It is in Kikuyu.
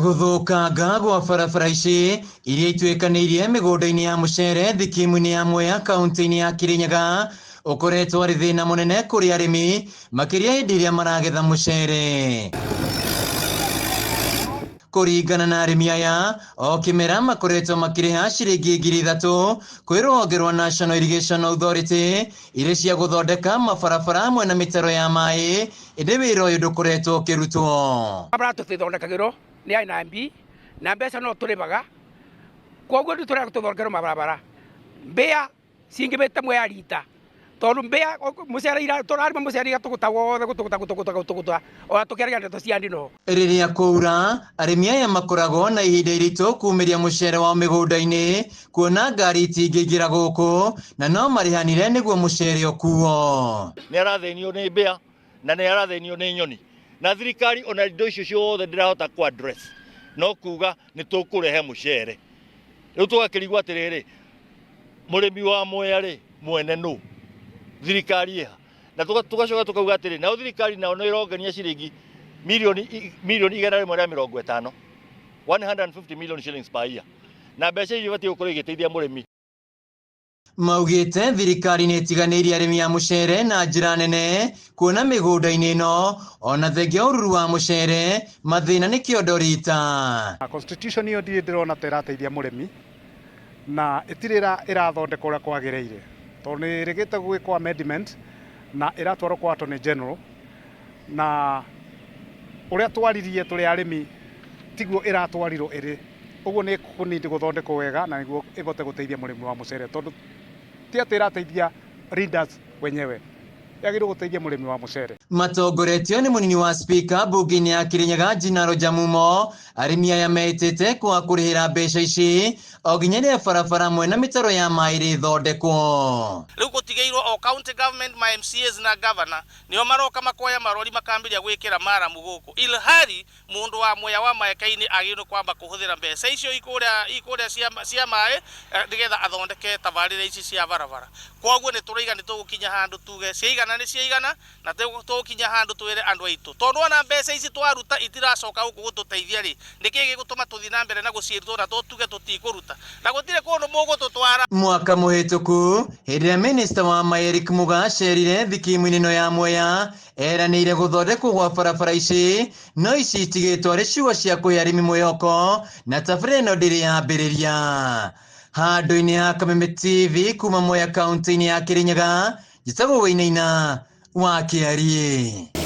Gũthũkanga gwa barabara ici iria ituĩkanĩirie mĩgũnda-inĩ ya mũcere thikimu-inĩ ya Mwea kaunti-inĩ ya Kirinyaga ũkoretwo arĩ thĩna mũnene kũrĩ arĩmi makĩria hĩndĩ ĩrĩa maragetha mũcere. Kũringana na arĩmi aya, o kĩmera makoretwo makĩrĩha ciringi 3,000 kwĩ rũhonge rwa National Irrigation Authority irĩ cia gũthondeka mabarabara hamwe na mĩtaro ya maĩ, ĩndĩ wĩra ũyũ ndũkoretwo ũkĩrutwo. Barabara tũtithondekagĩrwo nĩ NIB na mbeca no tũrĩhaga, koguo rĩu tũrenda tũthondekerwo mabarabara. Mbĩa cingĩbĩte Mwea rita tondũ mbĩa mũcere tũrarĩma mũcere igatũgũta wothe gũtũgũta gũtũgũta gũtũgũta ona tũkĩaragia ndeto cia ndino. Rĩrĩa kwaura, arĩmi aya makoragwo na ihinda iritũ kumĩria mũcere wao mĩgũnda-inĩ kuona ngari itingĩingĩra gũkũ na no marĩhanire nĩguo mũcere ũkuo. Nĩ arathĩnio nĩ mbĩa na nĩ arathĩnio nĩ nyoni, na thirikari ona indo icio ciothe ndĩrahota ku address, no kuga nĩ tũkũrehe mũcere. Rĩu tũgakĩrigwo atĩrĩrĩ, mũrĩmi wa Mwea rĩ mwene nũ? Thirikari ĩha? Na tũgacoka tũkauga atĩrĩ, nayo thirikari nao nĩ ĩrongania ciringi milioni 150, 150 million shillings per year, na mbeca icio ibatiĩ gũkorwo igĩteithia mũrĩmi. Maugĩte thirikari nĩ ĩtiganĩirie arĩmi a mũcere na njĩra nene kuona mĩgũnda-inĩ ĩno ona thengia ũruru wa mũcere mathĩna nĩ kĩondo rita. Constitution ĩyo ndirĩ ndĩrona ta ĩrateithia mũrĩmi na ĩtirĩ ĩrathondekwo ũrĩa kwagĩrĩire, tondũ nĩ ĩrĩgĩte gwĩkwo amendment na ĩratwarwo kwa Attorney General, na ũrĩa twaririe tũrĩ arĩmi tiguo ĩratwarirwo ĩrĩ. Ũguo nĩ ĩkũnindi gũthondekwo wega na nĩguo ĩhote gũteithia mũrĩmi wa mũcere, tondũ ti atĩ ĩrateithia leaders wenyewe, yagĩrĩirwo gũteithia mũrĩmi wa mũcere. Matongoretio nĩ mũnini wa spika mbunge-inĩ ya Kirinyaga Jinaro Jamumo, arĩmi aya metĩte kwaga kũrĩhĩra mbeca ici o nginya rĩrĩa barabara hamwe na mĩtaro ya maĩ ĩrĩthondekwo. Rĩu gũtigĩirwo o county government, ma MCAs na governor nĩo maroka makoya marori makambĩrĩria gwĩkĩra maramu gũkũ, ilhali mũndũ wa Mwea wa Maeka-inĩ agĩrĩirwo nĩ kwamba kũhũthĩra mbeca icio ikũrĩa cia maĩ nĩgetha athondeke tabarĩra ici cia barabara. Koguo nĩ tũraiga nĩ tũgũkinya handũ tuge ciaigana nĩ ciaigana, na tũgũkinya handũ twĩre andũ aitũ tondũ ona mbeca ici twaruta itiracoka gũkũ gũtũteithia rĩ, nĩkĩ gĩgũtũma tũthiĩ na mbere na gũciĩrutwo na tuge tũtikũruta na gũtirĩ kũndũ mũgũtũtwara. Mwaka mũhĩtũku hĩndĩ ĩrĩa minista wa maĩ Eric Muga acerire thikimu-inĩ ĩno ya Mwea eranĩire gũthondekwo gwa barabara ici, no ici itigĩtwo arĩ ciugo cia kũhe arĩmi mwĩhoko na tabarĩra ĩno ndĩrĩ yambĩrĩria. Handũ-inĩ ha Kameme TV kuma Mwea kaunti-inĩ ya Kirinyaga, njĩtagwo Wainaina wa Kĩariĩ.